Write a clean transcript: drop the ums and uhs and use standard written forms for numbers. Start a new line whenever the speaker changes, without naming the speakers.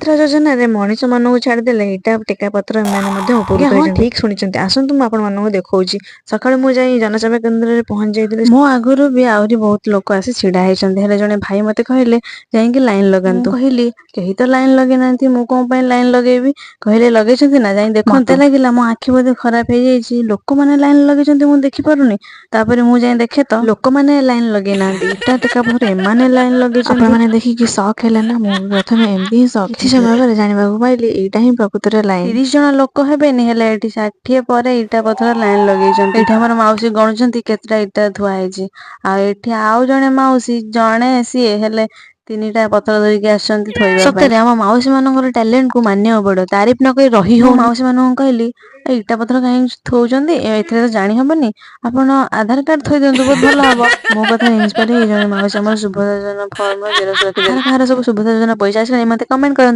ସୁଭଦ୍ରା ଯୋଜନାରେ ମଣିଷମାନଙ୍କୁ ଛାଡ଼ିଦେଲେ ଇଟା ଟେକା ପଥର ଏମାନେ ମଧ୍ୟ ଉପକୃତ
ହଁ
ହେଇଛନ୍ତି। ଠିକ ଶୁଣିଛନ୍ତି। ଆସନ୍ତୁ, ମୁଁ ଆପଣମାନଙ୍କୁ ଦେଖଉଛି। ସକାଳୁ ମୁଁ ଯାଇ ଜନସେବା କେନ୍ଦ୍ରରେ ପହଞ୍ଚି ଯାଇଥିଲି।
ମୋ ଆଗରୁ ବି ଆହୁରି ବହୁତ ଲୋକ ଆସି ଛିଡା ହେଇଛନ୍ତି। ହେଲେ ଜଣେ ଭାଇ ମତେ କହିଲେ, ଯାଇକି ଲାଇନ ଲଗାନ୍ତୁ। ମୁଁ କହିଲି, କେହି ତ ଲାଇନ ଲଗେଇ ନାହାନ୍ତି, ମୁଁ କଣ ପାଇଁ ଲାଇନ ଲଗେଇବି? କହିଲେ, ଲଗେଇଛନ୍ତି ନା, ଯାଇ ଦେଖନ୍ତୁ। ମତେ ଲାଗିଲା ମୋ ଆଖି ବୋଧେ ଖରାପ ହେଇଯାଇଛି। ଲୋକମାନେ ଲାଇନ ଲଗେଇଛନ୍ତି, ମୁଁ ଦେଖିପାରୁନି। ତାପରେ ମୁଁ ଯାଇ ଦେଖେ ତ
ଲୋକମାନେ ଲାଇନ ଲଗେଇ ନାହାନ୍ତି, ଇଟା ଟେକା ପଥର ଏମାନେ ଲାଇନ ଲଗେଇଛନ୍ତି। ଆପଣମାନେ ଦେଖିକି ସକ୍ ହେଲେ ନା? ମୁଁ ବି ପ୍ରଥମେ ଏମିତି ହିଁ ସକ୍। କିଛି ସମୟ ପରେ ଜାଣିବାକୁ ପାଇଲି, ଏଇଟା ହିଁ ପ୍ରକୃତରେ ଲାଇନ।
30 ଜଣ ଲୋକ ହେବେନି, ହେଲେ ଏଠି 60 ପରେ ଇଟା ପଥର ଲାଇନ ଲଗେଇଛନ୍ତି। ଏଠି ଆମର ମାଉସୀ ଗଣୁଛନ୍ତି କେତେଟା ଇଟା ଥୁଆ ହେଇଛି। ଆଉ ଏଠି ଆଉ ଜଣେ ମାଉସୀ ଜଣେ, ସିଏ ହେଲେ ତିନିଟା ପଥର ଧରିକି ଆସିଛନ୍ତି ଥୋଇବା ପାଇଁ।
ସତରେ ଆମ ମାଉସୀ ମାନଙ୍କର ଟ୍ୟାଲେଣ୍ଟ କୁ ମାନିବାକୁ ପଡିବ। ତାରିଫ ନ କରି ରହି
ମୁଁ
ହଉନି।
ମାଉସୀ ମାନଙ୍କୁ କହିଲି, ଏ ଇଟା ପଥର କାହିଁକି ଥୋଉଛନ୍ତି? ଏଥିରେ ତ ଜାଣି ହବନି। ଆପଣ ଆଧାର କାର୍ଡ ଥୋଇ ଦିଅନ୍ତୁ, ବହୁତ ଭଲ ହବ। ମୋ କଥାରେ ଇନ୍ସପାୟାର ହେଇ ଜଣେ ମାଉସୀ ଆମର ସୁଭଦ୍ରା ଯୋଜନା ଫର୍ମ ଜେରକ୍ସ ରଖିଦେଲେ।
କାହାର କାହାର ସବୁ ସୁଭଦ୍ରା ଯୋଜନା ପଇସା ଆସିଲାଣି, ମତେ କମେଣ୍ଟ କରନ୍ତୁ।